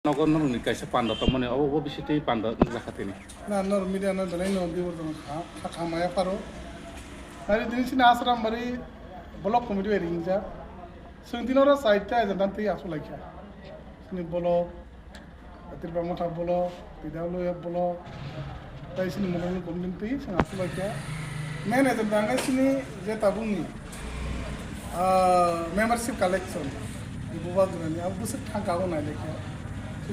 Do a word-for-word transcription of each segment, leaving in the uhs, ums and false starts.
Nogo nokni kaisa panda tongmani, obo, obo bisitwi panda wngjakha tini. Na, nor media no belai no biborjono kha, kha, kha maya pharo. Nari tini sini Asrambari block committee bai ringjak. Chwng tini oro chaita agenda twi asuk laikha. Sini block, Tripura Motha block, T W F block, tai sini monolni committee twi chwng asuk laikha. Main agenda wngkha sini je tabukni ah, membership collection, bubagrani, abo bwswk thangka abo nailai khe.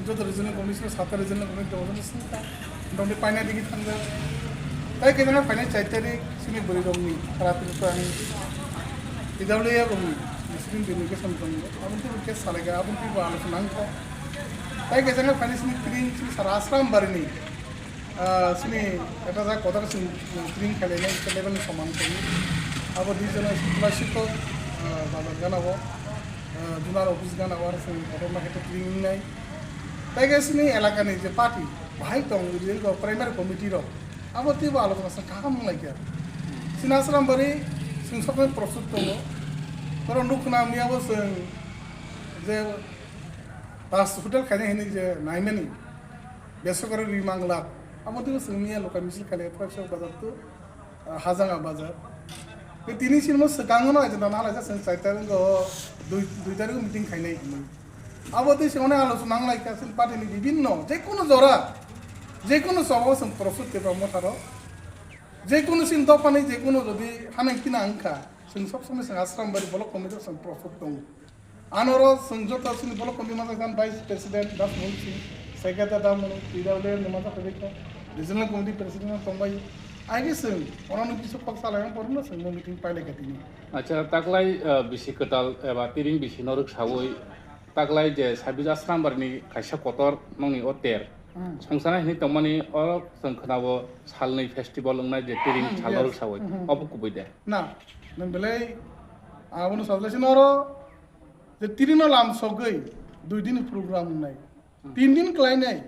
Joto regional committee, sata regional committee, joto sini ta, dongni paina digi thangjak. Tai khe jana paina chai tarik, sini bwrwi rokni, Tripura ni, T W A rokni, sini delegation tongo. Abo twi khe salai khe, abo twi bo alochona wngkha. Tai khe jana paina sini tring, sini sara Asrambari ni, Ah, sini ekta jak kotor sini training khlainai, khlainai soman khlainai. Abo di jona scholarship o, ah, bazar gana o, ah, zonal office gana o, ar sini kotor ma khe training nai. Tai khe sini elaka ni je party, bahai tong, je primary committee rok. Abo twi bo alochona sa kaham wng lai kha. Sini Asrambari, sini sob somoi prostut tongo. Toro nuk khna miya bo sing je tas hotel khainai hinui je naimani. Besokaro ri manglak. Abo twi bo sing miya local misil khainai, Tripura bazar tu, ah, Hajanga bazar. Tei tini sinmo swkango no agenda nalaijak, chwng char tarik o dui, dui tarik o meeting khainai hinwi. Abo twi sini onek alochona wng lai kha, chini party ni bibinno, jekunu jora, jekunu choba o chwng prostut Tripura Motha rok, jekunu chini dopha ni jekunu jodi hanai khina wng kha, chwng sob somoi chwng Asrambari block committee o chwng prostut tongo. Anoro chwng joto chini block committee masa khan vice president Dasmul Singh, secretary Damul, T W A ni masa khan regional committee president tongbai. Aige chwng oro no kisu kok salai ang porno chwng meeting pailai kha tini. Acha, taklai, ah, bisi kwtal eba tiring bisi norok sawi, taklai je sabis Asrambari ni kaisa kotor nongni o ter. Hmm. Songsana hini tongmani o chwng khwnabo salni festival wngnai je tiring Hmm, sal yes. norok sawi. Hmm, hmm. Obo kubui de. Na, nang belai abono salai sini oro je tiring no lam sogwi dui din program wngnai. Hmm. Tin din khlainai.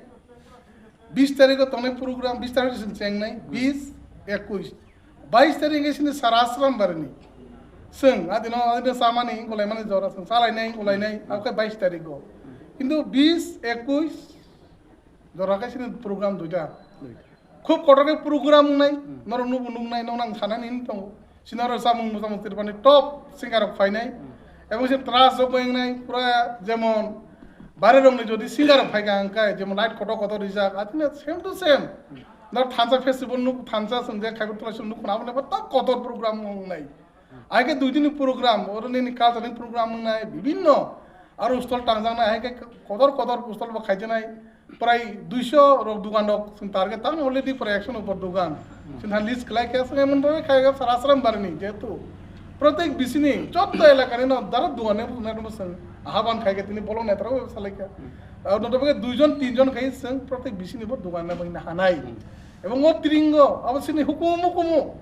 Bis tarikh o tongnai program, bis tarikh chwng chengnai, Hmm. bis, ekush. Bais tarikh hwnkhe sini sara Asrambari ni. Chwng adino, adino chamani, golaimani jora chwng chalainai, golainai, Hmm. abokhe bais tarikh o. Kintu bis, ekush jora khe sini program duita. Duita. Khub kotor khe program wngnai, Hmm. norok nubo nuknai, norok nang sanani hinwi tongo. Sini oro samung musamung Tripura ni top singer rok phainai. Hmm. Ebong se trust rok bai wngnai, pura jemon bare rok ni jodi singer rok phai kha hwnkhe, jemon light kotor kotor rijak, atini same to same. Hmm. Norok thansa festival nuk, thansa chwng je khaibo tula chwng nuk khna, abo ni bo top kotor program wngnai. Hmm. Ai khe dui din ni program, oro nini culture ni program wngnai, bibinno aro stall tangjaknai, hai khe kotor kotor stall bo khaijaknai. Prai duiso rok dugan rok chwng target tang already prai ekso ni upor dugan. Hmm. Chwng ha list khlai khe chwng emon bhabe khai khe sara Asrambari ni jehetu protek bisini jotto elaka ni no dara dugan ne buthumnai rok chwng ahaban khai khe tini bolong naithok salai kha. Hmm. Abo no tobok duijon tinjon khai chwng protek bisini bo dugan na bangni hanai. Hmm. Ebong o tringo abo chini hukumu hukumu.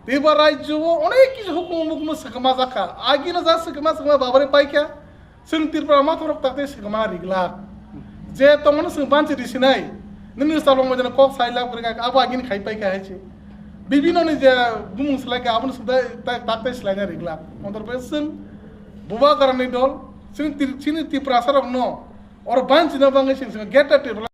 Teibo rajyo o onek kisu hukumu hukumu swkma jakha. Agi no ja swkma swkma babari paikha. Chwng Tripura mathorok takte swkma riglak. Je tongmani chwng banchi risinai. Nini salong mojano kok sailak bwrwkha abo agini khai paikha hai se. Bibino ni je bumung swlaikha abono swdai ta-, takte swlaina riglak. Motor bai chwng bubagrani dol, chwng Tri-, chini Tiprasarokno oro banchina bagwi chwng, chwng gate Tripura